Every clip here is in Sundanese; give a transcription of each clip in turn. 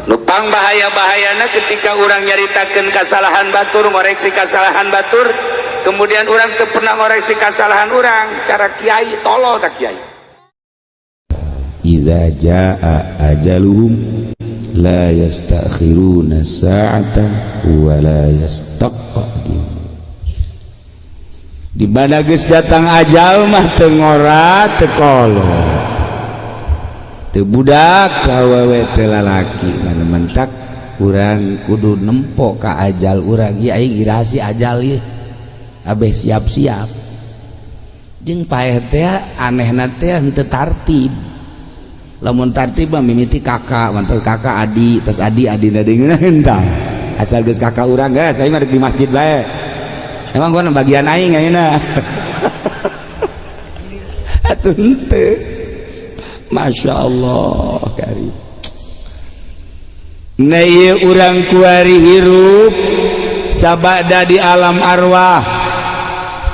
Nupang bahaya-bahayana ketika urang nyaritakeun kasalahan batur, ngoreksi kasalahan batur, kemudian urang teu pernah ngoreksi kasalahan urang, cara kiai tolol tak kiai. Idza jaa ajaluhum la yastakhiruna sa'ata wa la yastaqdimun. Di mana geus datang ajal mah teu ngora teu kolot, teu budak awewe teu lalaki. Mana mentak urang kudu nempo ka ajal urang. Ieu aing iraha si ajal ieu, abeh siap-siap. Jeung paeh teh anehna teh henteu tartib. Lamun tartib mah mimiti kakak, mantel kakak adi, terus adi adina deungeun entah. Asal geus kakak urang geus aing mah di masjid bae. Emang gua bagian aing ayeuna. Atuh henteu. Masya Allah karim. Nah ieu urang kuari hirup sabada di alam arwah.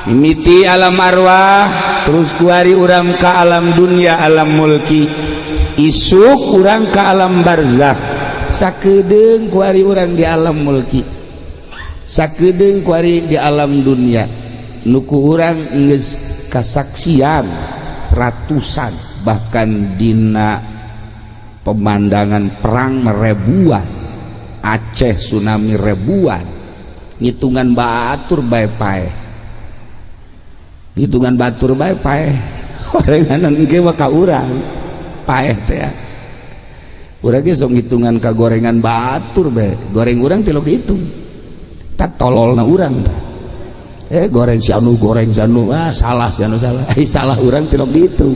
Mimiti alam arwah terus kuari urang ka alam dunia, alam mulki. Isuk urang ke alam barzakh, sakedeung kuari urang di alam mulki, sakedeung kuari di alam dunia. Nuku urang geus kasaksian ratusan, bahkan dina pemandangan perang ribuan, Aceh tsunami ribuan, ngitungan batur bae paeh, ngitungan batur bae paeh. Gorenganan ge mah ka urang paeh teh. Urang ge sok ngitungan ka gorengan batur bae, goreng urang tilok dihitung. Tak tololna urang tah. Goreng si anu, goreng si anu, ah salah si anu salah. Salah urang tilok dihitung.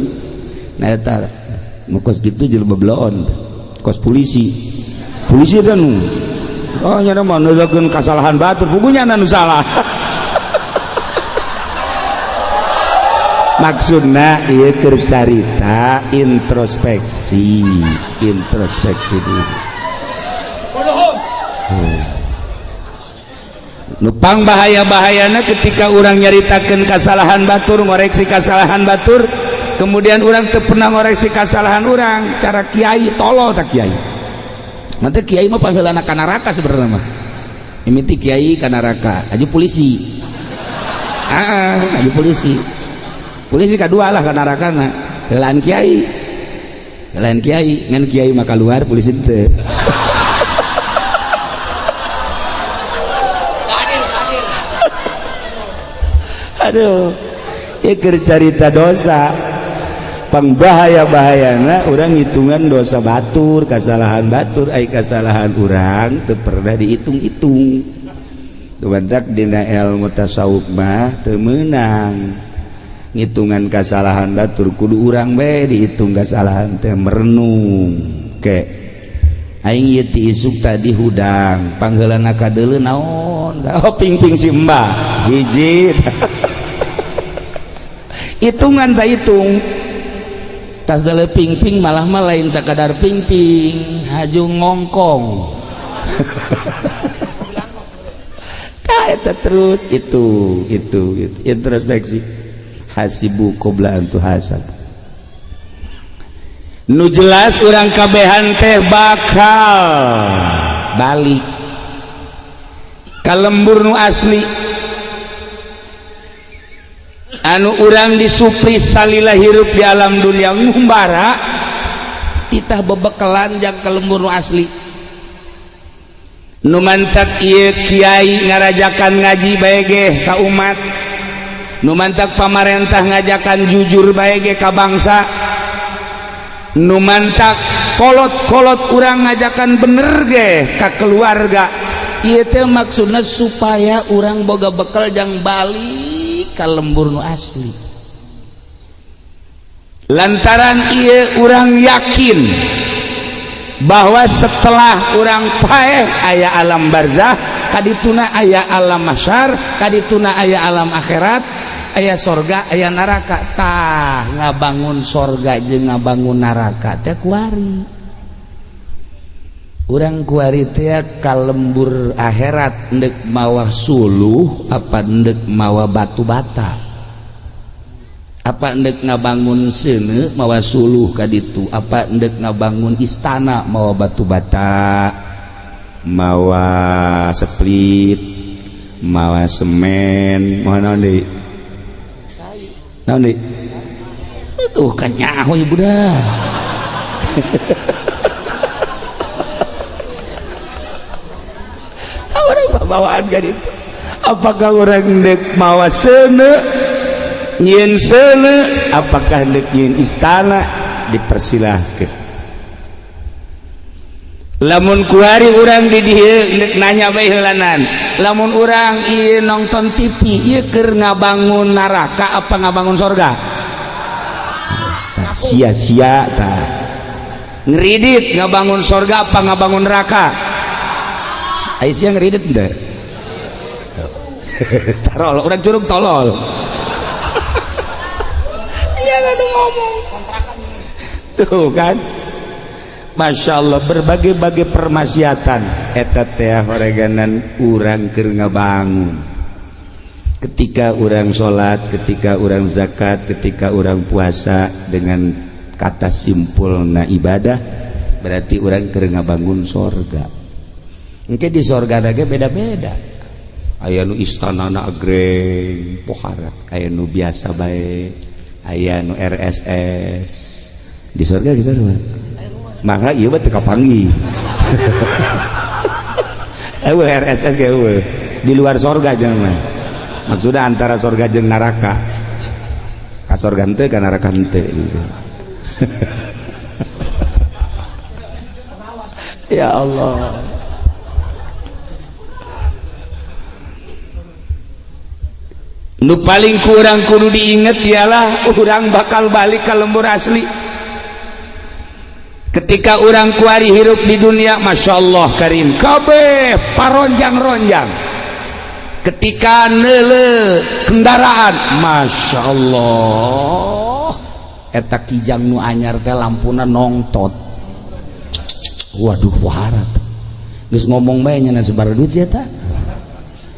Nah eta nu kos kitu jelema beloon kos polisi. Polisi teh nu oh nya mah neukeun kasalahan batur, pugunya nu salah. Maksudna ieu keur carita introspeksi, introspeksi diri. Nupang bahaya-bahayana ketika urang nyaritakeun kasalahan batur, ngoreksi kasalahan batur, kemudian urang teu pernah ngoreksi kasalahan urang, cara kiai tolol tak kiai. Nanti kiai mah pangheulana ka neraka sebenarnya mah. Mimiti kiai ka neraka, aju polisi. Ah, aju polisi. Polisi kedua lah ka nerakana. Heulaan kiai. Heulaan kiai, ngan kiai mah keluar, polisi teu. Aduh, ieu keur carita dosa. Pangbahaya-bahayana urang hitungan dosa batur, kasalahan batur, ai kasalahan urang teu pernah dihitung-hitung. Tumantak dina ilmu tasawuf mah teu meunang ngitungan kasalahan batur, kudu urang bae dihitung kasalahan teh, merenung ke aing ieu ti isuk tadi hudang pangheulana kadeuleu naon. Oh ping-ping si mbah hiji. Hitungan tak hitung tas dale ping-ping malah mah lain sakadar ping-ping, haju ngongkong. Tah eta terus itu introspeksi. Hasibu qabla an tuhasab. Nu jelas urang kabehan teh bakal balik ka lembur nu asli anu urang disupri salila hirup di alam dunia ngumbara titah bebekelan jang ka lembur nu asli. Nu mantak ieu kiai ngarajakan ngaji bae ge ka umat, nu mantak pamarentah ngajakan jujur bae ge ka bangsa, nu mantak kolot-kolot urang ngajakan bener ge ka keluarga. Ieu teh maksudna supaya urang boga bekal jang balik ka lembur nu asli. Lantaran ieu urang yakin bahwa setelah urang paeh aya alam barzah, kadituna aya alam mahsyar, kadituna aya alam akhirat, aya sorga, aya neraka. Tah ngabangun sorga jeung ngabangun neraka teh kuari. Urang kuari teh ka lembur akhirat ndek mawa suluh apa ndek mawa batu bata. Apa endek ngabangun seuneu mawa suluh ka ditu, apa endek ngabangun istana mawa batu bata, mawa split, mawa semen, mawa naon deui? Naon deui? Tuh kan nyaho ibu dah. Orang bawaan ka ditu. Apakah orang dek mawa seuneu nyieun seuneu, apakah dek nyieun istana, dipersilahkeun. Lamun kuari urang di dieu dek nanya bae heulanan, lamun urang ieu nonton TV ieu keur ngabangun neraka apa ngabangun sorga? Sia-sia tah. Ngeridit ngabangun sorga apa ngabangun neraka? Aya sia ngeridit henteu? Tarol, urang curug tolol. Jangan ngomong. Tuh kan. Masya Allah, berbagai-bagai permaksiatan eta teh horeganan urang keur ngabangun. Ketika urang salat, ketika urang zakat, ketika urang puasa, dengan kata simpulna ibadah berarti urang keur ngabangun sorga. Engke di sorga ge beda-beda. Aya nu istanana agreng pohara, aya nu biasa bae, aya nu RSS di sorga geus sarua. Maka ieu mah teu kapanggih. Eueuh RSS ge eueuh. Di luar sorga jeung mah. Maksudna antara sorga jeung neraka. Ka sorga henteu ka neraka henteu gitu. Ya Allah. Nu paling kurang kudu diinget ialah urang bakal balik ke lembur asli. Ketika urang kuari hirup di dunia, Masya Allah karim, kabeh paronjang-ronjang. Ketika neule kendaraan, Masya Allah, eta kijang nu anyar teh lampuna nongtot. Waduh, waharat. Geus ngomong bae nya sabaraha duit sih eta?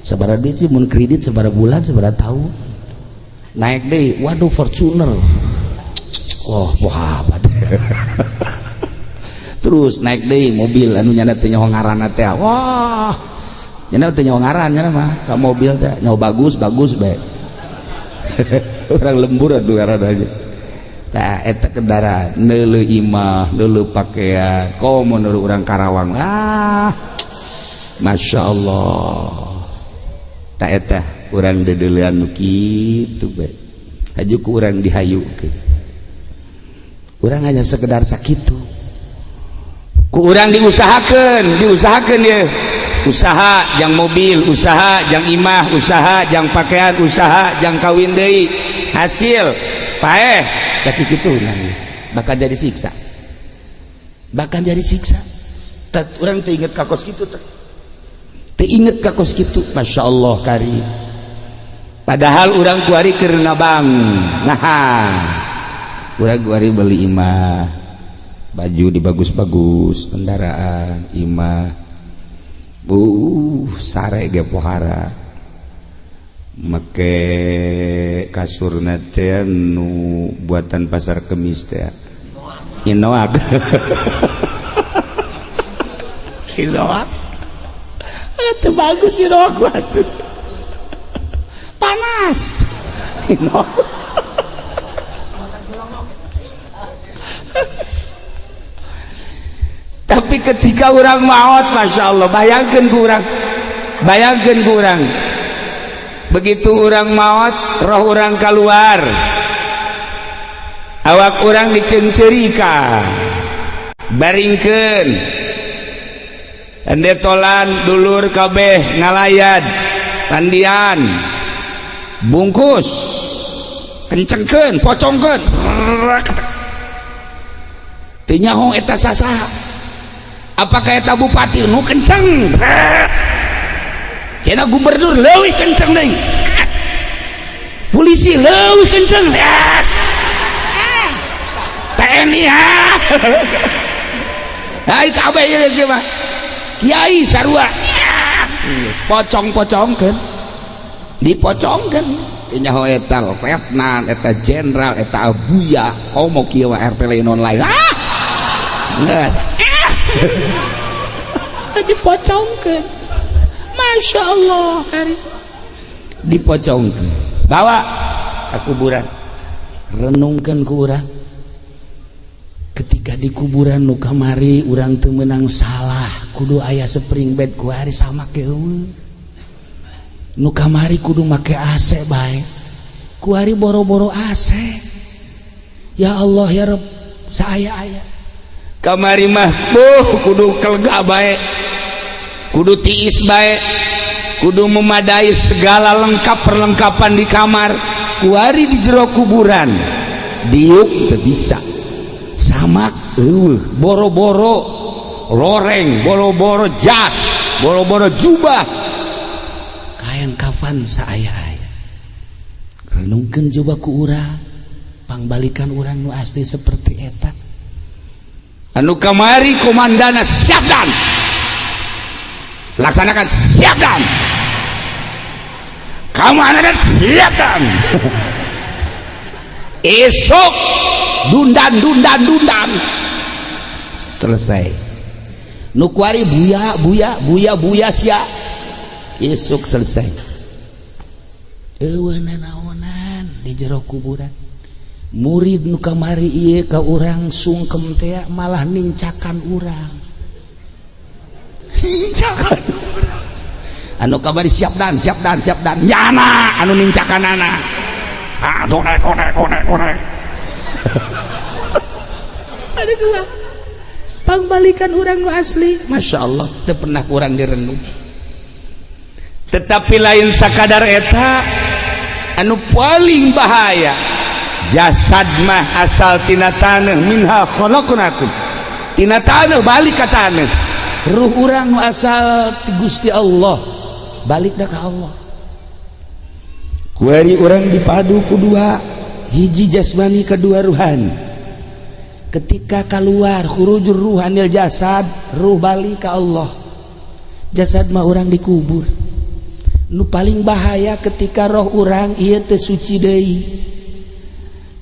Sabaraha duit sih mun kredit sabaraha bulan, sabaraha tahun. Naik deui, waduh Fortuner. Wah, wahabat. Terus naik deui mobil anu nyana teh nyaho ngaranna teh. Wah. Nyana teh nyaho ngaran nyana mah ka mobil teh nyaho bagus-bagus bae. Orang lembur atuh ngaranna aja. Tah eta kendaraan neuleuh imah, neuleuh pakaian, komo neuleuh urang Karawang. Ah. Masya Allah. Tah eta urang dedeulean nu kitu bae. Haju ku urang dihayukeun. Urang hanya sekedar sakitu. Ku urang diusahakeun, diusahakeun ieu. Usaha jang mobil, usaha jang imah, usaha jang pakaian, usaha jang kawin deui. Hasil paeh tapi kitu nangis. Bakal jadi siksa. Bakal jadi siksa. Tat urang teu inget ka kos kitu teh. Teu inget ka kos kitu, Masya Allah karim. Padahal urang kuari keur ngabangun. Nah, urang kuari beli imah, baju dibagus-bagus, kendaraan, imah. Sare ge pohara. Make kasurna teh nu buatan pasar kemis teh. Inoak. Inoak. Itu bagus inoak atuh. Panas. Inoak. Tapi ketika orang maot, Masya Allah, bayangkan kurang, bayangkan kurang. Begitu orang maot, roh orang keluar, awak orang dicencerika, baringkeun, endetolan dulur kabeh ngalayat, pandian, bungkus, kencengkeun, pocongkeun, teu nyaho eta sasaha. Apakah eta bupati nu kenceng? Kena gubernur leuwih kenceng deui. Polisi leuwih kenceng. TNI ha. Hai kabeh ieu sih mah. Kiai sarua. Pocong-pocongkeun. Dipocongkeun. Teu nyaho eta letnan, eta jenderal, eta abuya. Komo kieu mah RT lain online. Ah, geus dipocongkeun. Masya Allah, hari dipocongkeun, bawa ke kuburan. Renungkan ku urang, ketika di kuburan nu kamari urang teu meunang salah, kudu aya spring bed, kuari sama ke nu kamari kudu make AC bae, kuari boro-boro AC. Ya Allah, ya Rabb, saaya-aya. Kamari mah buh kudu kelega bae, kudu tiis bae, kudu memadai segala lengkap perlengkapan di kamar. Kuari di jero kuburan diuk teu bisa, samak eueuh, boro-boro loreng, boro-boro jas, boro-boro jubah. Kain kafan saaya-aya. Renungkeun coba ku urang, pangbalikan urang nu asli seperti eta. Anu kamari komandana siap dan laksanakan, siap dan kamu anak siap dan esok dundan dundan dundan selesai. Nu kuari buya buya buya buya sia, esok selesai. Eueuh nanaonan di jero kuburan. Murid nu kamari ieu ka urang sungkem teh malah nincakan urang, nincakan urang. Anu kamari siap dan siap dan siap dan, nyana anu nincakan anak. Ah, korek korek korek korek. Ada gua pangbalikan urang nu asli. Masya Allah, teu pernah kurang direnung. Tetapi lain sakadar eta, anu paling bahaya, jasad mah asal tina taneuh, minha khalaqnakum, tina taneuh balik ka taneuh. Ruh urang nu asal ti Gusti Allah balik dah ka Allah. Kuari urang dipadu ku dua, hiji jasmani, kedua ruhani. Ketika keluar khurujur ruhanil jasad, ruh balik ke Allah, jasad mah urang dikubur. Nu paling bahaya ketika roh urang ieu teu suci deui.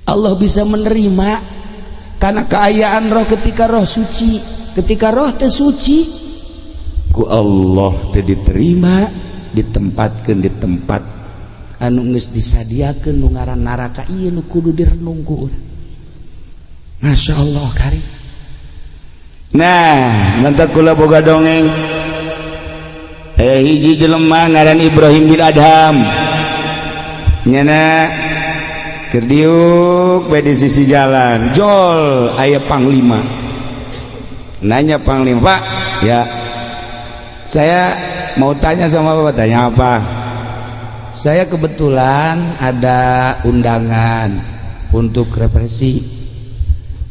Allah bisa menerima karena keayaan roh ketika roh suci. Ketika roh teu suci, ku Allah teu diterima, ditempatkan di tempat anu geus disadiakeun nu ngaran neraka. Ieu nu kudu direnung ku urang. Masya Allah, kari. Nah, mantap. Kula boga dongeng, hiji jelema ngaran Ibrahim bin Adham, nyana keur diuk bae di sisi jalan. Jol aya panglima nanya, "Panglima, Pak." "Ya." "Saya mau tanya sama Bapak." "Tanya apa?" "Saya kebetulan ada undangan untuk represi,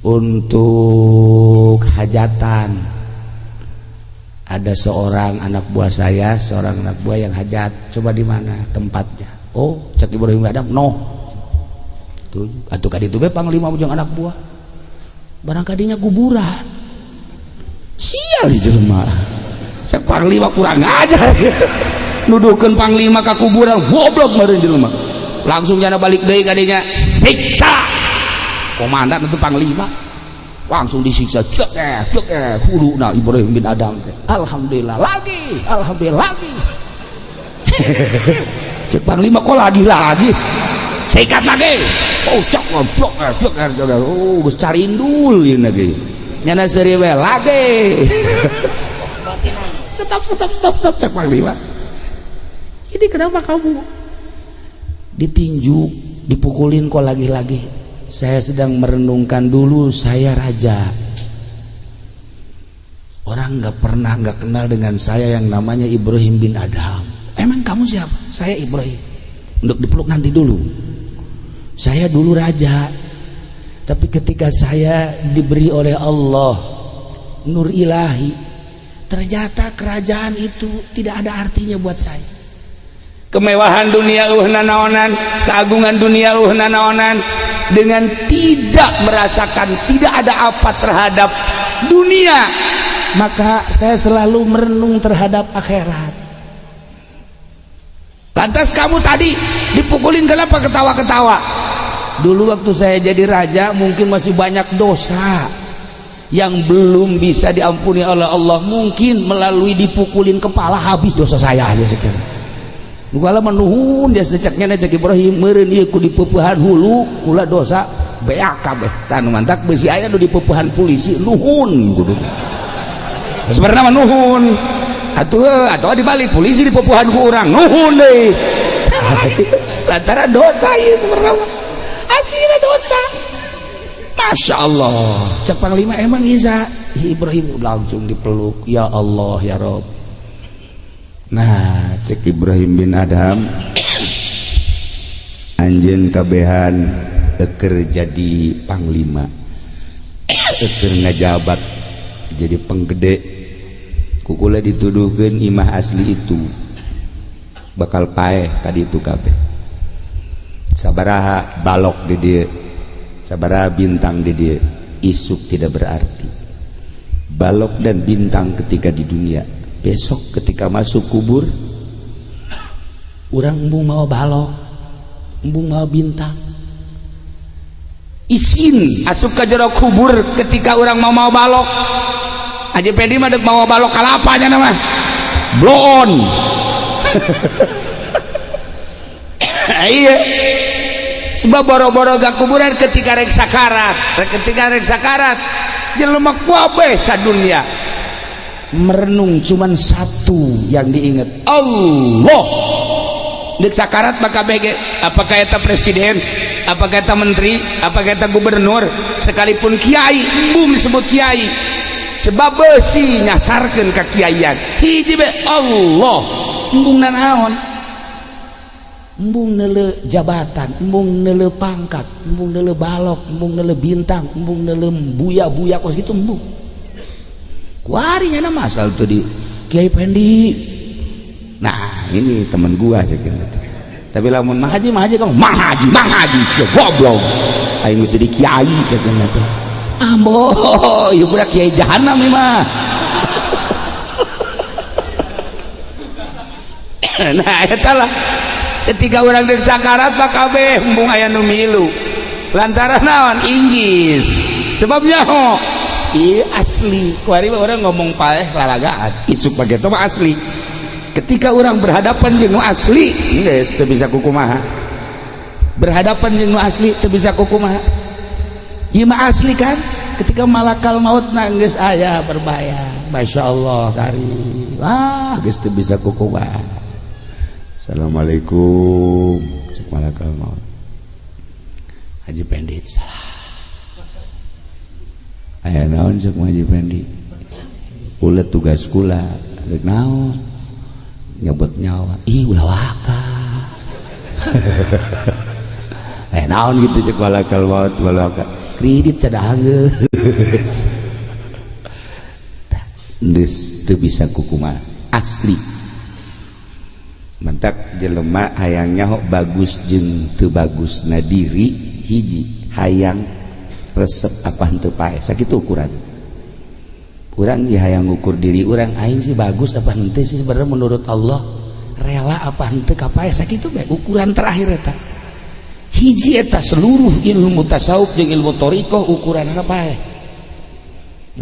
untuk hajatan. Ada seorang anak buah saya, seorang anak buah yang hajat. Coba di mana tempatnya?" "Oh," cek Ibrahim Adam, "no tuh atuh ka ditu be panglima jeung anak buah barang kadinya kuburan." Sial di jelema. Cek panglima, "Kurang ajar, nuduhkeun panglima ka kuburan, goblok meureun jelema." Langsung jana balik deui kadinya, siksa. Komandan itu panglima langsung disiksa, cek eh cek eh hulu. Nah, Ibrahim bin Adam teh, "Alhamdulillah lagi, alhamdulillah lagi." Cek panglima, "Kok lagi lagi?" "Sikat lagi." Oh, cek cek cek cek. Oh, geus carindul ieu lagi. Nyana seuri we lagi. "Stop, stop, stop, stop." Cek panglima, "Ini kenapa kamu ditinju, dipukulin, kok lagi-lagi?" "Saya sedang merenungkan, dulu saya raja. Orang nggak pernah nggak kenal dengan saya yang namanya Ibrahim bin Adham." "Emang kamu siapa?" "Saya Ibrahim." Untuk dipeluk nanti dulu. "Saya dulu raja, tapi ketika saya diberi oleh Allah nur ilahi, ternyata kerajaan itu tidak ada artinya buat saya." Kemewahan dunia naonan, keagungan dunia naonan, dengan tidak merasakan tidak ada apa terhadap dunia. "Maka saya selalu merenung terhadap akhirat." Lantas kamu tadi dipukulin kenapa ketawa-ketawa? Dulu waktu saya jadi raja mungkin masih banyak dosa yang belum bisa diampuni oleh Allah, mungkin melalui dipukulin kepala habis dosa saya aja sekarang. Kala menuhun dia seceknya cek Ibrahim meureun ieu ku dipeupehan hulu kula dosa beak kabeh. Tah nu mantak beusi aya nu dipeupehan polisi nuhun kudu. Sebenarnya mah nuhun. Atuh atau dibalik polisi dipeupehan ku urang nuhun deui. Lantaran dosa ieu sebenarnya. Aslina dosa. Masya Allah. Cek panglima emang bisa. Ibrahim langsung dipeluk. Ya Allah ya Rob. Nah, cek Ibrahim bin Adham, anjeun kabehan eker jadi panglima, eker ngajabat jadi penggede, kukula dituduhkeun imah asli itu bakal paeh tadi itu kabeh. Sabaraha balok di dieu, sabaraha bintang di dieu, isuk tidak berarti. Balok dan bintang ketika di dunia, besok ketika masuk kubur urang embung mau balok, embung mau bintang. Isin asup ke jero kubur ketika orang mau mau balok. Haji Pedi mah dek mau balok kalapanya nama bloon. Iya, sebab boro-boro gak kuburan ketika rek sakarat, ketika rek sakarat jelema kabeh sadunya merenung cuman satu yang diingat, Allah. Dek sakarat maka bege, apakah eta presiden, apakah eta menteri, apakah eta gubernur, sekalipun kiai, embung disebut kiai sebab besi nyasarkeun ka kiaian. Hiji be Allah. Embung nanaon, embung neuleu jabatan, embung neuleu pangkat, embung neuleu balok, embung neuleu bintang, embung neuleu buya-buya kos gitu embung. Kuari nya nama asal tuh di Kiai Pendi. Nah, ini teman gua cek gitu. Tapi lamun Mang Haji, Mang Haji kamu, Mang Haji, Mang Haji, sia goblok. Aing geus jadi kiai cek gitu. Ambo, ieu budak kiai jahanam ieu mah. Nah, eta lah. Ketika urang deuk sakarat mah kabeh embung aya nu milu. Lantaran naon? Inggis. Sebabnya ho. Iya asli. Kuari orang ngomong paeh lalagaan. Isuk bagian itu mah asli. Ketika orang berhadapan jeung nu asli, geus teu bisa kukumaha. Berhadapan jeung nu asli teu bisa kukumaha. Ieu mah asli kan? Ketika malakal maut na geus aya berbahaya. Masya Allah kari. Wah, geus teu bisa kukumaha. Assalamualaikum. Cek malakal maut. Haji Pendi. Salah. Aya naon cek Haji Pendi? Kula tugas kula, rek naon? Nyebut nyawa. Ih, ulah waka. Naon gitu cek malakal maut malaka. Kredit cadah geus. Geus teu bisa kukumaha. Asli. Mentak jelema hayangnya hok bagus jeung teu bagusna diri hiji hayang resep apa henteu pae sakitu ukuran urang ieu hayang ngukur diri urang aing sih bagus apa henteu sih sebenarnya menurut Allah, rela apa henteu ka pae sakitu bae ukuran terakhir eta. Hiji eta seluruh ilmu tasawuf jeung ilmu thariqah ukuranna pae.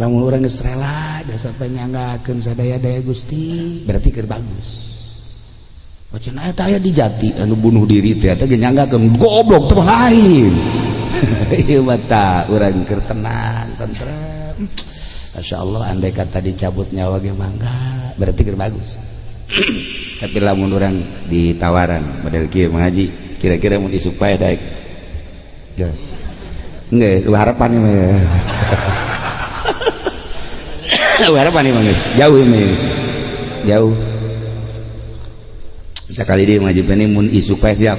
Lamun urang geus rela jasa panyanggakeun sadaya-daya Gusti berarti keur bagus. Wacana eta aya di jati anu bunuh diri teh eta ge nyanggakeun goblok teh lain. Ieu mah tah urang keur tenang tentrem. Masya Allah andai kata dicabut nyawa ge mangga berarti keur bagus. Tapi lamun urang ditawaran model kieu Mang Haji kira-kira mun isuk pae daek. Ya. Enggeus harapan mah. Harapan mah geus jauh mah geus. Jauh. Sekali dia Mang Haji Pendi mun isuk pae siap.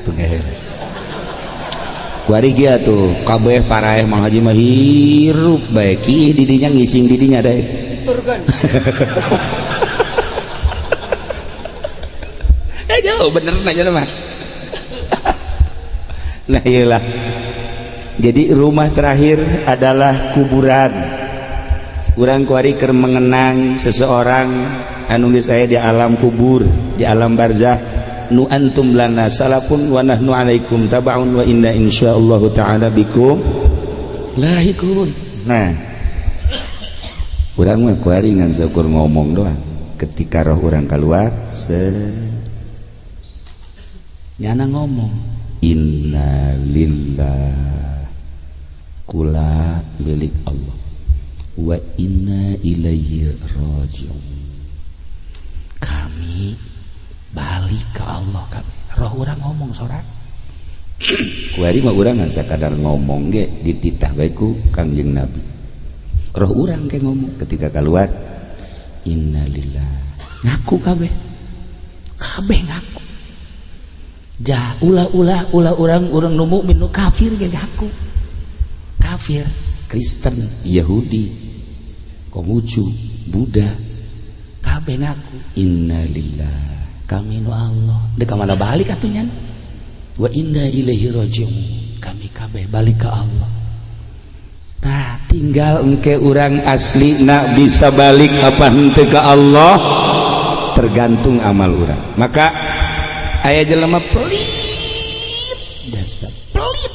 Tuh geus. Kuari kieu tuh kabeh paraeh Mang Haji mah hirup bae kiih di dinya ngising di dinya daek. Turun. Jauh bener nanya mah. Nah iyalah. Jadi rumah terakhir adalah kuburan. Urang kuari keur mengenang seseorang anu geus aya di alam kubur, di alam barzah, nu antum lana salafun wa nahnu alaikum tabaun wa inna insyaallah ta'ala bikum lahikun. Nah, urang mah kuari ngan saukur ngomong doang. Ketika roh urang keluar se nyana ngomong inna lillah, kula milik Allah, wa inna ilaihi rajiun. Kami balik ke Allah kami. Roh urang ngomong sorak. Kuari mah urang ngan sakadar ngomong ge dititah bae ku Kangjeng Nabi. Roh urang ke ngomong ketika keluar innalillah, ngaku kabeh. Kabeh ngaku. Jah ulah-ulah ulah urang-urang nu mukmin nu kafir ge ngaku. Kafir, Kristen, Yahudi, Konghucu, Buddha, kabeh ngaku innalillah, kami nu Allah. Dek ka mana balik atuh nyan? Wa inna ilaihi rajiun. Kami kabeh balik ke Allah. Tah tinggal engke urang asli nak bisa balik apa henteu ke Allah tergantung amal urang. Maka aya jelema pelit, dasar pelit.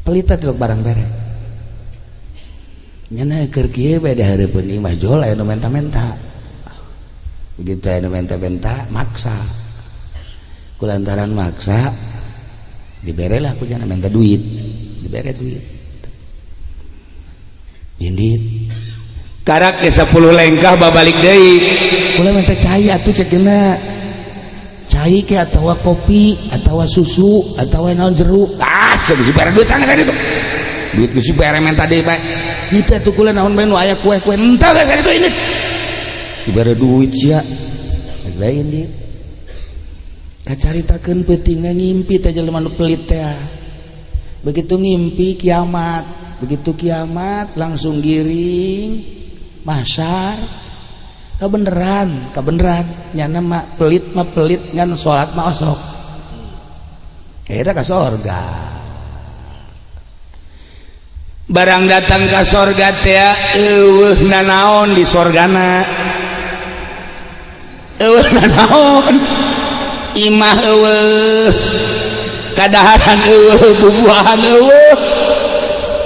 Pelit teh barang bere. Nyana keur kieu bae dihareupeun imah jol aya nu menta-menta. Begitu aya nu menta-menta maksa. Kulantaran maksa diberelah ku jana menta duit, dibere duit. Indit karak ke 10 lengkah babalik deui. Kula menta cai atuh cek geuna. Cai ke atawa kopi atawa susu atawa naon jeruk. Ah, geus dibere duit tangan itu. Duit geus dibere menta deui bae. Henteu atuh kula naon bae nu aya kue-kue. Henteu geus itu indit. Dibere duit sia. Geus bae indit. Kacaritakeun peutingna ngimpi teh jelema nu pelit teh. Begitu ngimpi kiamat, begitu kiamat langsung giring mahsyar. Kabeneran, kabeneran nyana mah pelit ngan salat mah osok. Akhirnya ka sorga. Barang datang ka sorga teh eueuh nanaon di sorgana. Eueuh nanaon. Imah eueuh, kadaharan eueuh, bubuahan eueuh.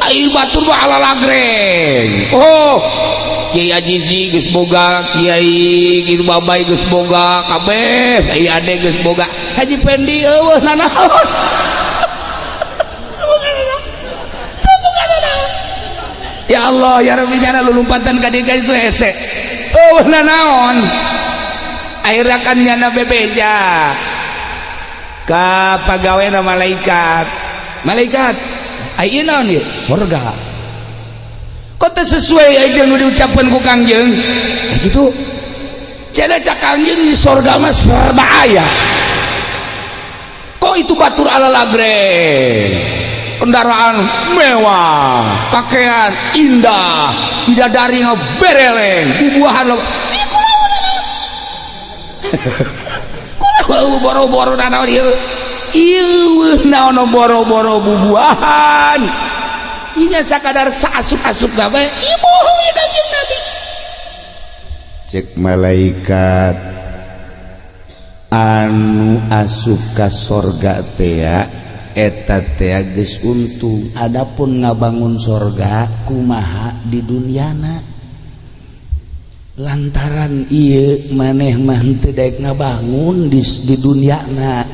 Ai batur mah alalagreng. Oh, Kiai Ajizi geus boga, Kiai kitu Babai geus boga, kabeh Kiai Ade geus boga. Haji Pendi eueuh nanaon. Ya Allah, ya Rabbi, nyana lulumpatan ka dieu itu hese. Eueuh nanaon. Akhirnya kan nyana bebeja ka pagawena malaikat. Malaikat, ai naon ieu? Sorga. Kok teu sesuai aja nu diucapkeun ku Kangjeng? Gitu. Cenah cak Kangjeng di sorga mah serba aya. Kok itu batur ala lagreng? Kendaraan mewah, pakaian indah, bidadari bereleng, bubuahan lo. Kulah boro-boro nanaon ieu. Ieu naon boro-boro bubuahan. Inya sakadar saasup-asup gawe, ieu bohong ieu Kangjeng Nabi. Cek malaikat anu asup ka sorga teh eta teh geus untung. Adapun ngabangun sorga kumaha di duniana. Lantaran ieu maneh mah henteu daek ngabangun di duniana.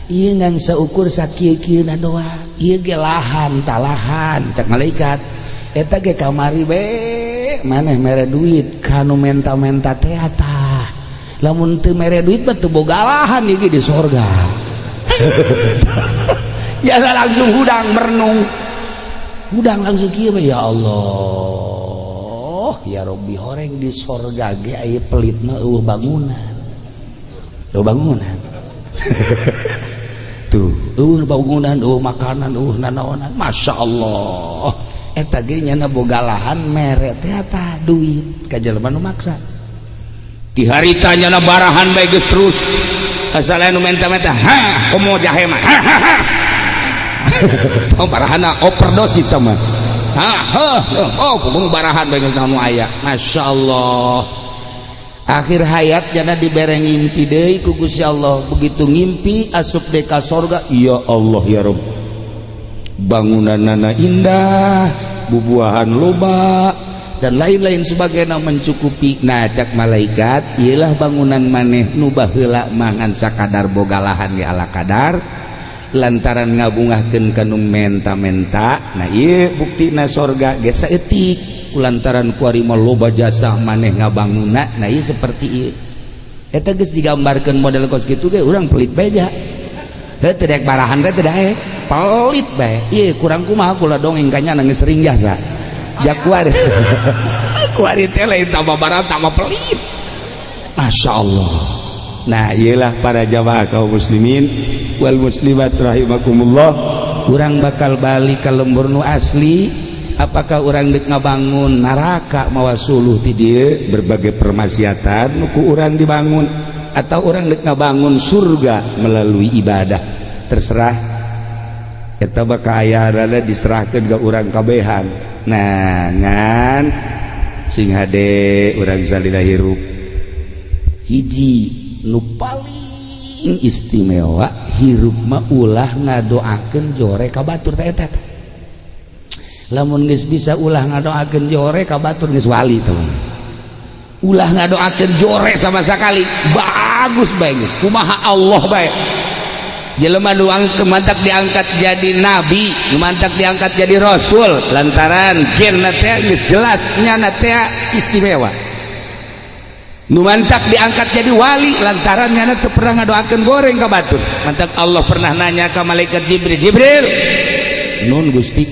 Ieu ngan saukur sakieu-kieuna doa. Ieu ge lahan talahan cak malaikat. Eta ge kamari we maneh mere duit kanu menta-menta teh tah. Lamun teu mere duit mah teu boga lahan ieu ge di sorga. Ya langsung hudang merenung. Hudang langsung kieu ya Allah. Ya Robbi horeng di sorga ge aya pelit mah eueuh bangunan. Eueuh bangunan. Tuh, eueuh bangunan, eueuh makanan, eueuh nanaonan. Masya Allah. Eta ge nyana boga lahan mere teh tah duit ka jelema nu maksa. Di harita nyana barahan bae geus terus. Asal anu menta-menta, ha, komo jahe mah. Ha ha ha. Oh barahana overdosis tah mah. Ha ha, oh kudu barahan bae geus naon aya. Masya Allah. Akhir hayat jana dibere ngimpi deui ku Gusti Allah. Begitu ngimpi asup deui ka sorga, ya Allah ya Rabb, bangunanana indah, bubuahan loba dan lain-lain sebagainya mencukupi. Nah, cak malaikat, ialah bangunan maneh nu baheula mangan sakadar boga lahan ge ala kadar lantaran ngabungahkeun kanu menta-menta. Nah, ieu buktina sorga ge saeutik lantaran kuari mah loba jasa maneh ngabangunna. Nah, ieu seperti ieu eta geus digambarkeun model kos kitu ge urang pelit bae ja. Heuh, teu daek barahan teh, teu daek pelit bae. Ieu kurang kumaha kula dongeng kanya nangis sering jasa ja kuari kuari teh lain tambah barang tambah pelit. Masya Allah. Nah, iyalah para jamaah kaum muslimin wal muslimat rahimakumullah. Urang bakal balik ke lembur nu asli. Apakah urang dek ngabangun neraka mawa suluh ti dieu berbagai permaksiatan nu ku urang dibangun atau urang dek ngabangun surga melalui ibadah? Terserah, eta bakal aya diserahkeun ke urang kabehan. Nah, ngan sing hade urang salila hirup, hiji nu paling istimewa hirup mah ulah ngadoakeun jore ka batur. Teh eta lamun geus bisa ulah ngadoakeun jore ka batur, geus wali tuh. Ulah ngadoakeun jore sama sekali, bagus bae geus kumaha Allah bae. Jelema nu mantak diangkat jadi nabi, nu mantak diangkat jadi rasul lantaran gen teh geus jelas nyana teh istimewa. Nu mantak diangkat jadi wali lantaran nyana teu pernah ngadoakeun goreng ka batur. Mantak Allah pernah nanya ka malaikat Jibril, "Jibril, nun Gusti,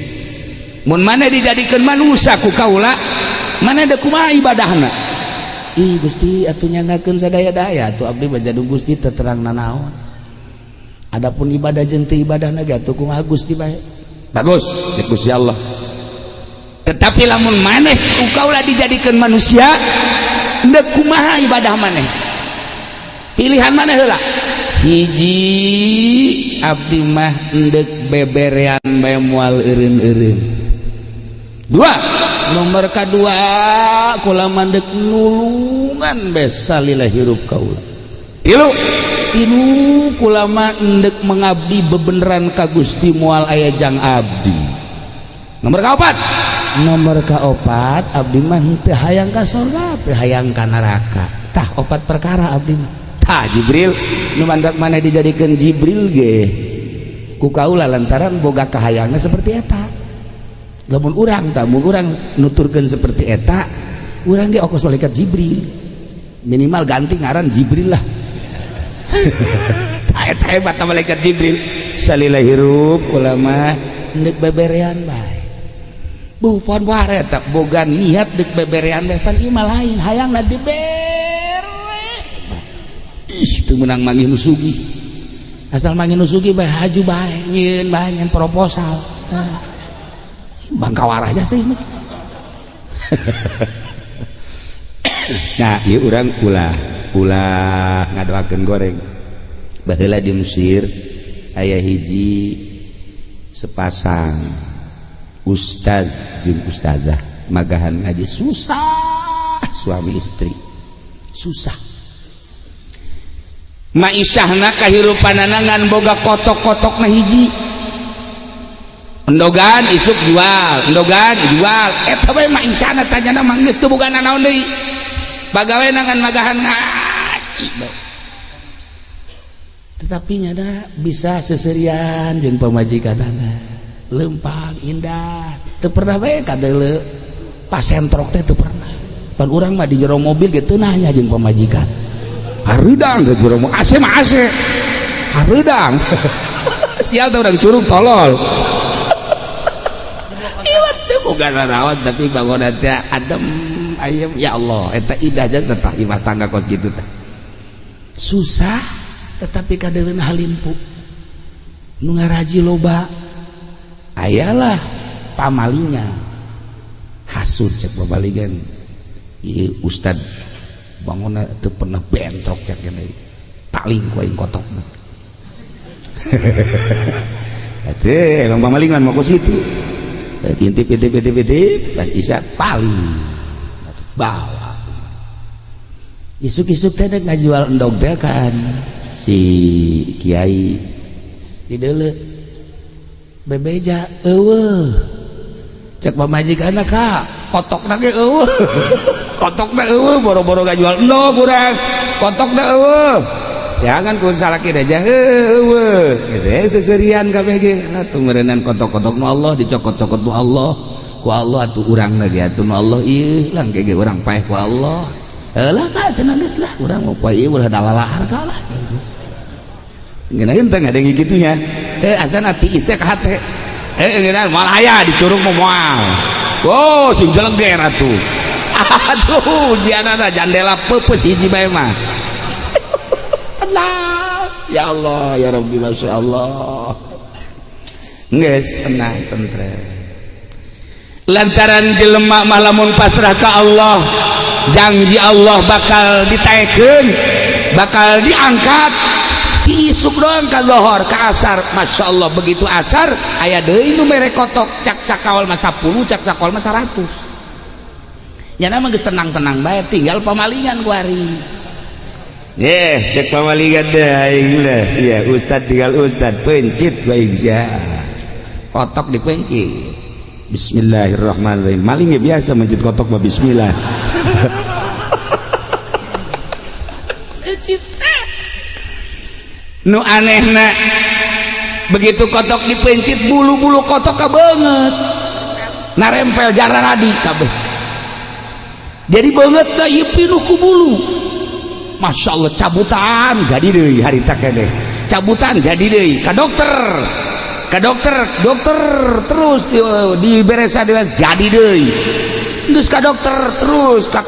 mun mana dijadikan manusia ku kaula, mana ada kumaha ibadahna?" "Ih Gusti, atuh nyangakeun sadaya-daya atuh abdi mah jadung Gusti terang nanaon. Adapun ibadah jeung teu ibadahna ge atuh kumaha Gusti bae." "Bagus," cek Gusti Allah, "tetapi lamun maneh ku kaula dijadikan manusia, endek kumaha ibadah maneh? Pilihan maneh heula." "Hiji, abdi mah endek beberean bae, moal eureun-eureun." Dua. Nomor kadua, kula mandek nulungan bae salila hirup kaula. Tilu. Tilu, kula mah endek mengabdi bebeneran ka Gusti, moal aya jang abdi. Nomor kaopat. Nomor kaopat, abdi mah teu hayang ka sorga, teu hayang ka neraka. Tah, opat perkara abdi mah. Tah Jibril, nu mandak mana dijadikan Jibril ge ku kaula lantaran boga kahayangna seperti eta. Lamun urang tah, mun urang nuturkeun seperti eta, urang ge okos malaikat Jibril, minimal ganti ngaran Jibril lah. Tah, eta hebat malaikat Jibril. Salila hirup kula mah endek beberean bae. Bukan wae eta boga niat dek beberean bae, pan ieu mah lain hayangna dibere. Ih, teu meunang manggih nu sugih. Asal manggih nu sugih bae, haju bae, nyieun bae, nyieun proposal. Bangka warahnya sih. Nah, ieu urang ulah ulah ngadoakeun goreng. Baheula di Mesir aya hiji sepasang ustaz jeung ustazah magahan ngaji susah, suami istri susah. Maisahna kahirupanana ngan boga kotok-kotokna hiji, endogan isuk jual, endogan jual, eta bae maisahna. Tanyana mah geus teu boga nanaon deui, pagawe ngan magahan ngaji bae. Tetapi nyana bisa seserian jeung pamajikanana, lempang indah, teu pernah bae kadeuleu pasentrok teh, teu pernah. Pan urang mah di jero mobil ge teu nanya jeung pamajikan, hareudang ke jero AC mah AC hareudang. Sial tuh orang curug tolol. Iwat teu boga nanaon, tapi bangunan teh adem ayem. Ya Allah, eta indah jasa tah imah tangga kos kitu teh. Susah tetapi kadeuleuna halimpu, nu ngaraji loba. Ayalah pamalinya hasud, cek babaligan, "Ieu ustad bangunna teu pernah bentrok," cek gini, "paling ku aing kotokna." Atuh emang pamalingan mau ke situ, intip intip intip intip, pas isya paling bawa. Isuk-isuk teh dek ngajual endog teh kan si kiai dideuleu bebeja eueuh cek pamajikanna ka kotokna ge eueuh kotokna eueuh boro-boro ngajual endog urang kotokna eueuh jangan ku salaki aja eueuh geus seserian kabeh ge atuh meureunnan kotok-kotok nu Allah dicokot-cokot nu Allah ku Allah atuh urang lagi atuh nu Allah ieu lang ge urang paeh ku Allah. Lah kak cenah geus lah urang mau poe ieu ulah dalalahar ka lah. Ngeunaheun teh ngadenge kitu nya. Asana tiis teh ka hate. Ngeunaheun moal aya dicurug mah moal. Oh, sing jeleger atuh. Aduh, ujianana jandela peupeus hiji bae mah. Tenang. Ya Allah, ya Rabbi, Masya Allah. Geus tenang tentrem. Lantaran jelema mah lamun pasrah ka Allah, janji Allah bakal ditaekeun, bakal diangkat. Ti isuk doang ka lohor ka asar, Masya Allah begitu asar aya deui nu mere kotok cak sakawal mah 10 cak sakawal mah 100. Nyana mah geus tenang-tenang bae tinggal pamalingan kuari. Cek pamalingan deh aing lah. Sia ustad tinggal ustad pencit baik sia. Kotok dipencit. Bismillahirrahmanirrahim. Maling ya biasa mencit kotok mah bismillah. Nu anehna begitu kotok dipencit bulu-bulu kotok kabeungeut narempel jararadi kabeh jadi beungeut teh ieu pinuh ku bulu. Masya Allah cabutan jadi deui harita keneh cabutan jadi deui ka dokter dokter terus diberesa jadi deui geus ka dokter terus ka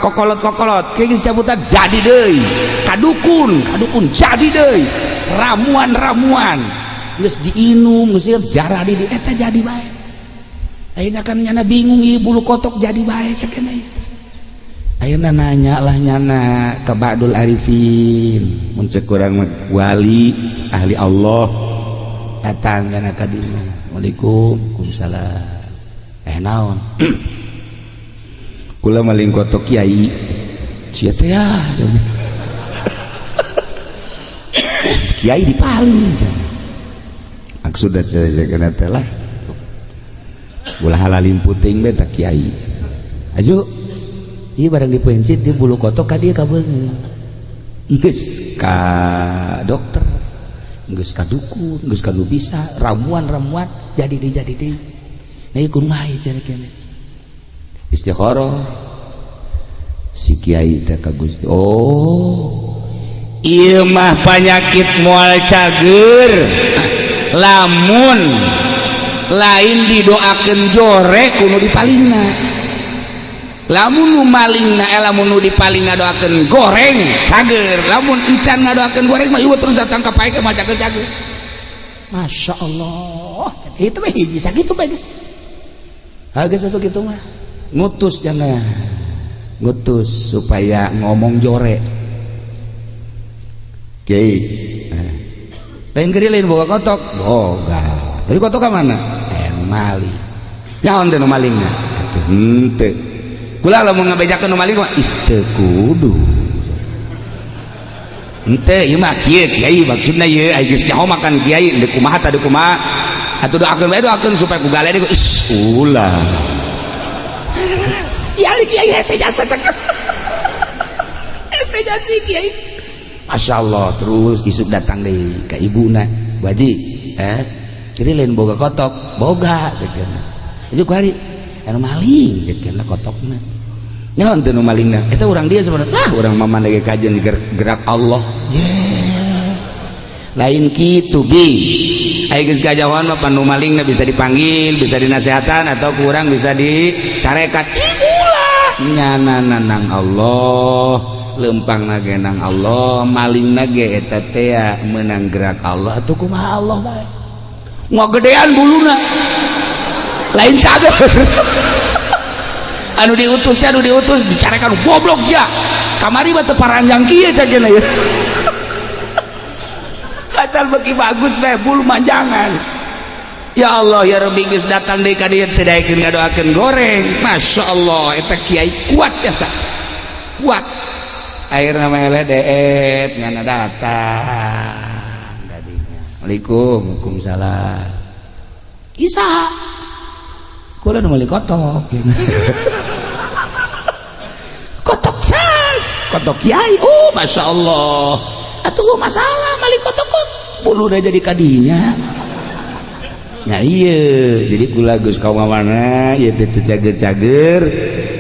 kokolot-kokolot geus cabutan jadi deui ka dukun jadi deui ramuan-ramuan geus diinum geus jarah di eta jadi bae. Ayeuna kan nyana bingung ieu bulu kotok jadi bae cek keneh. Ayeuna nanya lah nyana ka Ba'dul Arifin mun cek urang wali ahli Allah datang nyana ka dieu. Assalamualaikum. Waalaikumsalam. Naon kula maling kotok kiai sia teh ya kiai dipaling maksudna cenah teh lah ulah halalim puting bae tah kiai aju ieu barang dipencit di bulu kotok ka dieu kabeungeut geus ka dokter geus ka dukun geus ka nu bisa ramuan-ramuan jadi deui nah ieu kumaha cenah keneh istikharah si kiai teh ka Gusti. Oh ieu mah panyakit moal cager lamun lain didoakeun jore kudu dipalingna lamun nu malingna lamun nu dipaling ngadoakeun goreng cager lamun encan ngadoakeun goreng mah ieu terus datang ka pae mah cager-cager. Masya Allah itu mah hiji sakitu bae geus geus atuh kitu mah ngutus jangan ngutus supaya ngomong jore kiai lain gede lain boga kotok boga jadi kotok ka mana mali nyaon teh nu malingna atuh henteu kula lamun ngabejakeun nu maling mah teu kudu henteu ieu mah kieu kiai maksudna ieu ai geus nyaho makan kiai deuk kumaha tah deuk kumaha atuh doakeun bae doakeun supaya ku gale deui is ulah sial kiai hese jasa cek hese jasa kiai. Masya Allah terus isuk datang deui ka ibuna Bu Haji jadi lain boga kotok boga ceukna itu kuari anu maling ceukna kotokna nyaon teh nu malingna eta urang dia sebenarnya lah urang mah maneh kajen gerak Allah yeah. Lain kitu bi ai geus kajahoan mah nu malingna bisa dipanggil bisa dinasehatan atau kurang bisa dicarekan ulah nyana nang Allah lempang nage nang Allah maling nage eta teh menang gerak Allah atuh kumaha Allah bae ngagedean buluna lain cager anu diutus anu diutus dicarekan goblok sia kamari mah teu paranjang kieu cageuna ieu asal beki bagus bae bulu manjangan. Ya Allah ya Rabbi geus datang deui ka dieu teu daekeun ngadoakeun goreng. Masya Allah eta kiai kuat jasa kuat. Akhirna mah eleh deet nyana datang kadinya. Assalamualaikum. Waalaikumsalam. Isa kula nu meuli kotok. Kotok say, kotok kiai. Oh, masya Allah, atuh masalah mali kotok kok bulu udah jadi kadinya. Nah iya, jadi kula geus kaum mana ieu teh teu cager-cager.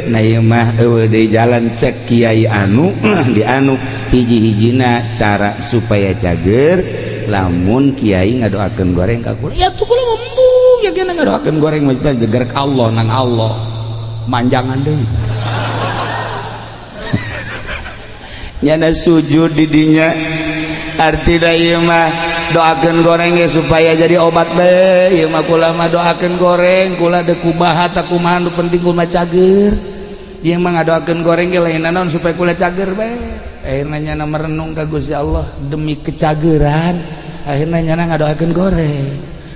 Nah ieu mah eueuh deui jalan cek kiai anu di anu hiji-hijina cara supaya cager lamun kiai ngadoakeun goreng ka kula. Ya tuh kula embung ya kena ngadoakeun goreng mah jeger ka Allah nang Allah. Manjangan deui. Nyana sujud di dinya artina ieu mah doakeun goreng ge supaya jadi obat bae. Ieu mah kula mah doakeun goreng kula deuk kumaha ta kumaha nu penting kula cager. Ieu mah ngadoakeun goreng ge lain naon supaya kula cager bae. Akhirna nyana merenung ka Gusti Allah demi kecageran, akhirna nyana ngadoakeun goreng.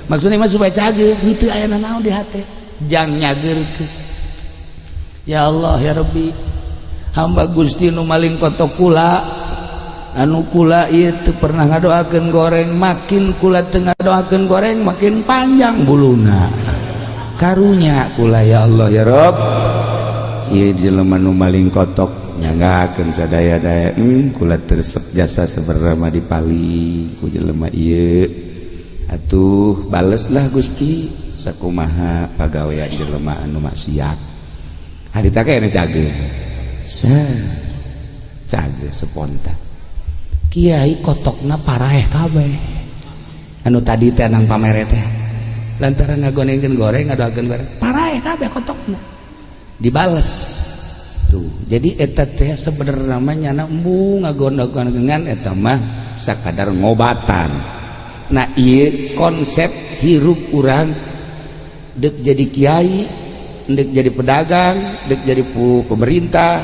Maksudna mah supaya cager, henteu aya naon di hate jang nyageurkeun. Ya Allah ya Rabbi, hamba Gusti nu maling kotok kula anu kula ieu teu pernah ngadoakeun goreng, makin kula teu ngadoakeun goreng makin panjang buluna. Karunya kula ya Allah ya Rabb. Ieu jelema nu maling kotok nyanggakeun sadaya-daya, kula teu resep jasa sebenarnya mah dipali ku jelema ieu. Atuh baleslah Gusti sakumaha pagawean jelema anu maksiat. Harita kayaknya cager. Cager spontan. Kiai kotokna paraeh kabeh. Anu tadi teh nang pamere teh. Lantaran ngagonengkeun goreng ngadoakeun goreng, paraeh kabeh kotokna. Dibales. Tuh, jadi eta teh sebenarnya mah nyana embung ngagonengkeun eta mah sakadar ngobatan. Nah, ieu konsep hirup urang deuk jadi kiai, dek jadi pedagang, dek jadi pemerintah,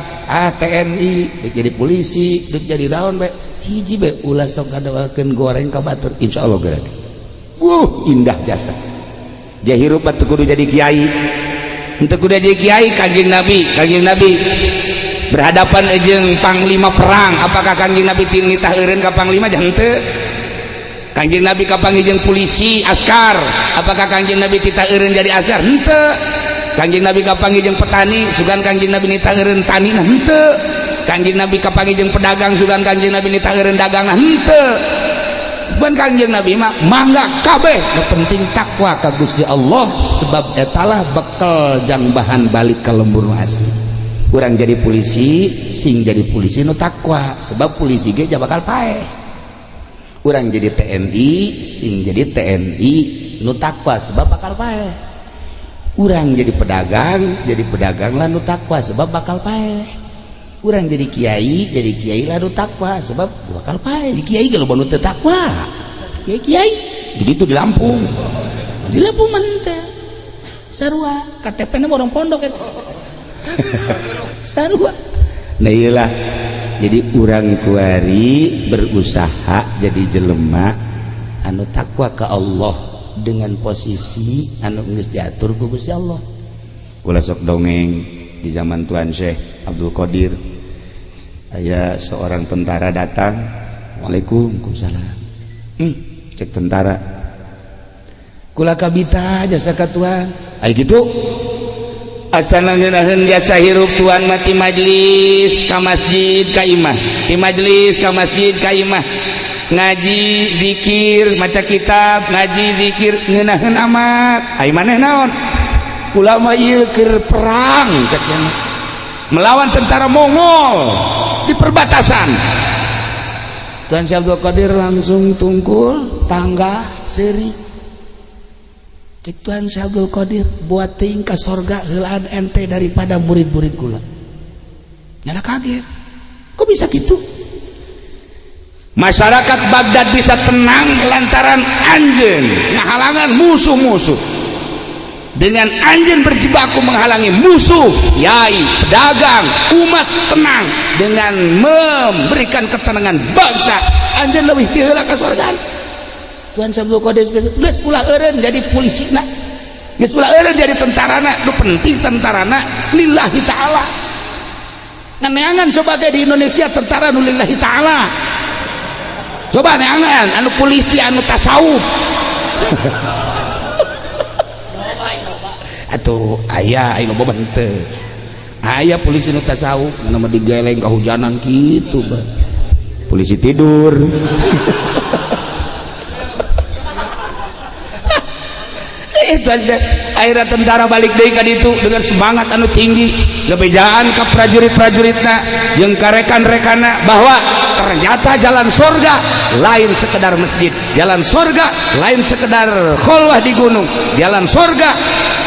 TNI, dek jadi polisi, dek jadi daun bae. Hiji bae ulah sok ngadoakeun goreng ka batur, insyaallah gerak. Indah jasa. Jahirup teu kudu jadi kiai. Henteu kudu jadi kiai. Kanjeng Nabi, Kanjeng Nabi berhadapan jeung panglima perang, apakah Kanjeng Nabi nitah eureun ka panglima? Henteu. Kanjeng Nabi kapanggih jeung polisi askar, apakah Kanjeng Nabi titah eureun jadi askar? Henteu. Kanjeng Nabi kapanggih jeung petani, sugan Kanjeng Nabi nitah eureun tani? Nah henteu. Kanjeng Nabi kapanggih jeung pedagang, sugan Kanjeng Nabi nitah eureun dagang? Nah henteu. Ban Kanjeng Nabi mah mangga kabeh, nu penting takwa ka Gusti Allah sebab etalah bekal jang bahan balik ka lembur nu asli. Urang jadi polisi sing jadi polisi nu takwa sebab polisi ge bakal paeh. Urang jadi TNI sing jadi TNI nu takwa sebab bakal paeh. Urang jadi pedagang lah nu takwa sebab bakal paeh. Urang jadi kiai lah nu takwa sebab bakal paeh. Di kiai kalau nu teu takwa, kiai kiai begitu di Lampung, di Lampung mah teh sarua KTP na orang pondok ya. Sarua. Nah iyalah, jadi urang kuari berusaha jadi jelema anu takwa ke Allah dengan posisi anu geus diatur ku Gusti Allah. Kula sok dongeng di zaman Tuan Syekh Abdul Qadir, aya seorang tentara datang. Waalaikumsalam. Cek tentara, kula kabita jasa ka tuan. Ai gitu asana ngeunaheun jasa hirup tuan mati majlis ka masjid ka imah, di majlis ka masjid ka imah, ngaji zikir maca kitab, ngaji zikir ngeunaheun amat. Ai maneh naon? Kula mah ieu keur perang cek melawan tentara Mongol di perbatasan. Tuan Syekh Abdul Qadir langsung tungkul tangga seuri. Cek Tuan Syekh Abdul Qadir, buat teuing ka sorga heulaan ente daripada murid-murid kula. Nyana kaget, kok bisa gitu? Masyarakat Baghdad bisa tenang lantaran anjeun ngahalangan musuh-musuh. Dengan anjeun berjibaku menghalangi musuh, yai, pedagang, umat tenang dengan memberikan ketenangan bangsa. Anjeun lebih ti heula ka sorga. Tuan Syekh Abdul Qadir geus ulah eureun jadi polisina, geus ulah eureun jadi tentarana, nu penting tentarana lillahi ta'ala. Neangan coba ge di Indonesia tentara nu lillahi ta'ala. Coba neangan anu polisi anu tasawuf. Atuh aya anu boba henteu. Aya polisi nu tasawuf mana mah digeleng kahujanan kitu bah. Polisi tidur. Itu aja. Akhirnya tentara balik deui ka ditu dengan semangat anu tinggi, ngebejaan ka prajurit-prajuritna jeung ka rekan-rekanna bahwa ternyata jalan sorga lain sekedar masjid, jalan sorga lain sekedar kholwah di gunung, jalan sorga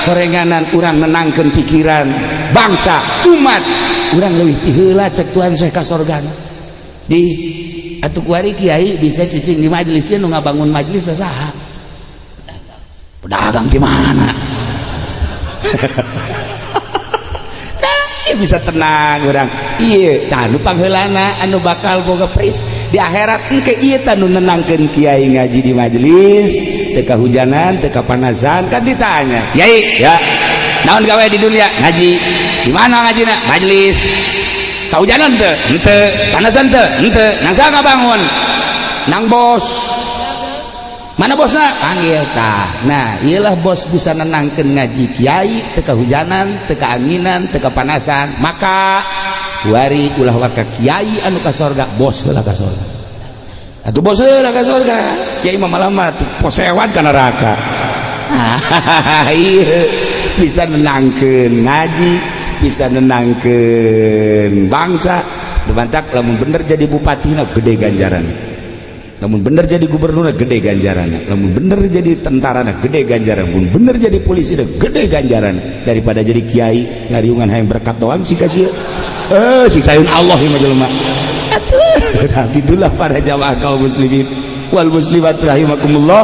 korenganan urang nenangkeun pikiran bangsa umat urang leuwih ti heula cek Tuhan saya ka sorgana. Di atuh kuari kiai bisa cicing di majelis nu ngabangun majelis saha? Pedagang di mana? Nah, bisa tenang orang. Iya, tah nu pangheulana anu bakal boga pris di akhirat engke ieu tah nu nenangkeun kiai ngaji di majelis, teu kahujanan, teu kapanasan, kan ditanya. Kiai, ya, naon gawe di dunia? Ngaji. Di mana ngajina? Majelis. Kahujanan teu? Henteu. Panasan teu? Henteu. Nang saha ngabangun? Nang bos. Mana bosna? Panggil tah. Nah, iyalah bos bisa nenangkeun ngaji kiai teu kahujanan, teu kaanginan, teu kapanasan. Maka wari ulah waka kiai anu ka sorga, bos heula ka sorga. Atuh bos heula ka sorga. Kiai mah malah posewan ka neraka. Iya, bisa nenangkeun ngaji, bisa nenangkeun bangsa. Dibantak lamun bener jadi bupati na gede ganjaran. Lamun bener jadi gubernur gede ganjaran, lamun bener jadi tentara gede ganjaran, lamun bener jadi polisi gede ganjaran daripada jadi kiai ngariungan hayang berkat doang sih kasih. Siksaeun Allah ieu mah jelema. Atuh, nah, gitulah para jamaah kaum muslimin wal muslimat rahimakumullah.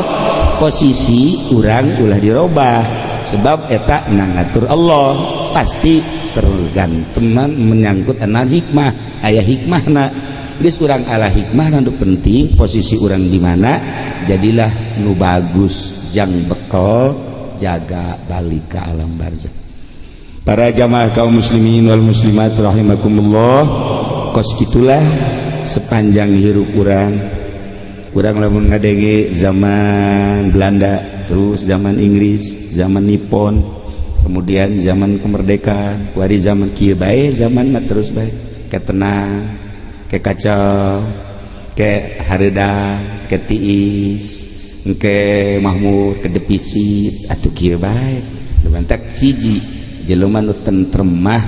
Posisi urang ulah dirobah sebab eta ngatur Allah pasti tergantungan menyangkut anan hikmah, aya hikmahna. Geus urang ala hikmah nu penting posisi urang di mana jadilah nu bagus jang bekal jaga balik ke alam barzah. Para jamaah kaum muslimin wal muslimat rahimakumullah, kos gitulah sepanjang hirup urang. Urang lamun ngadenge zaman Belanda, terus zaman Inggris, zaman Nippon, kemudian zaman kemerdekaan, kuari zaman kieu bae, zaman mah terus bae ke tenang, ke kacau, ke hareudang, ke tiis, ke mahmur, ke defisit, atuh kieu bae. Lumantak hiji jelema nu tentrem mah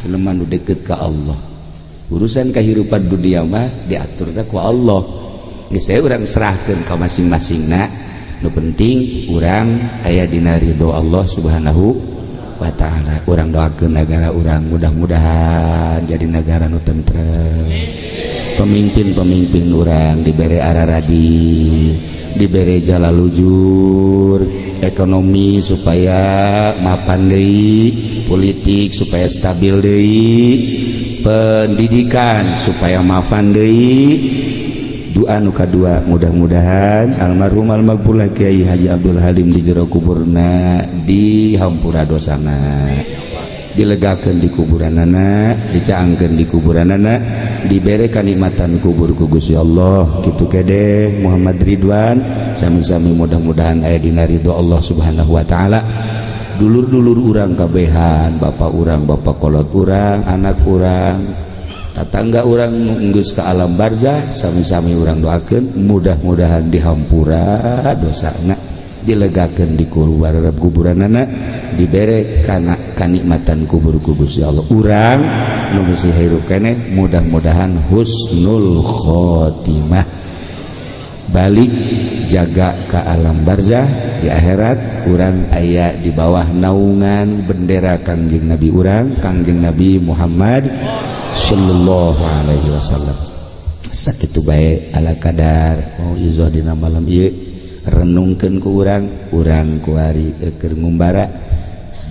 jelema nu deket ka Allah. Urusan kehidupan dunia mah diaturna ku Allah. Geus saya urang serahkeun ka masing-masingna. Nu penting urang aya dina ridho Allah Subhanahu wa ta'ala. Urang doakeun negara urang mudah-mudahan jadi negara nu tentrem. Pemimpin-pemimpin urang dibere araradi, dibere jala lujur, ekonomi supaya mapan deui, politik supaya stabil deui, pendidikan supaya mapan deui. Doa nu kadua mudah-mudahan almarhum almaghfurlah Kiai Haji Abdul Halim di jero kuburna dihampura dosana, dilegakeun di kuburanana, dicaangkeun di kuburanana, dibere kanikmatan kubur ku Gusti Allah. Kitu kede Muhammad Ridwan sami-sami mudah-mudahan aya dina ridho Allah Subhanahu wa taala. Dulur-dulur urang kabehan, bapak urang, bapak kolot urang, anak urang, tatangga urang geus ka alam barzah, sami-sami urang doakeun mudah-mudahan dihampura dosana, dilegakeun di kuburanana, dibere kana kanikmatan kubur ku Gusti Allah. Urang nu masih hirup keneh mudah-mudahan husnul khotimah, balik jaga ke alam barzah di akhirat urang aya di bawah naungan bendera Kangjeng Nabi urang, Kangjeng Nabi Muhammad sallallahu alaihi wasallam. Sakitu bae ala kadar mau izoh dina malam ieu renungkeun ku urang, urang kuari keur ngumbara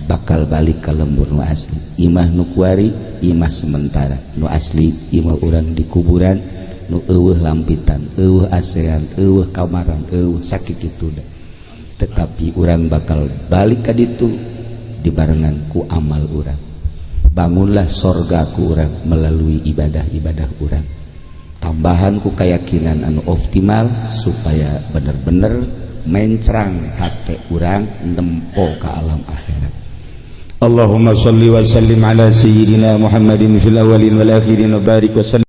bakal balik ka lembur nu asli. Imah nu kuari imah sementara, nu asli imah urang di kuburan nu eueuh lampitan, eueuh asean, eueuh kamaran, eueuh sakitu da. Tetapi urang bakal balik ka ditu dibarengan ku amal urang. Bangunlah sorga ku urang melalui ibadah-ibadah urang, tambahan ku keyakinan anu optimal supaya bener-bener mencrang hati urang nempo ke alam akhirat. Allahumma salli wa sallim ala sayyidina Muhammadin fil awwalin wal akhirin wa barik wa sallim.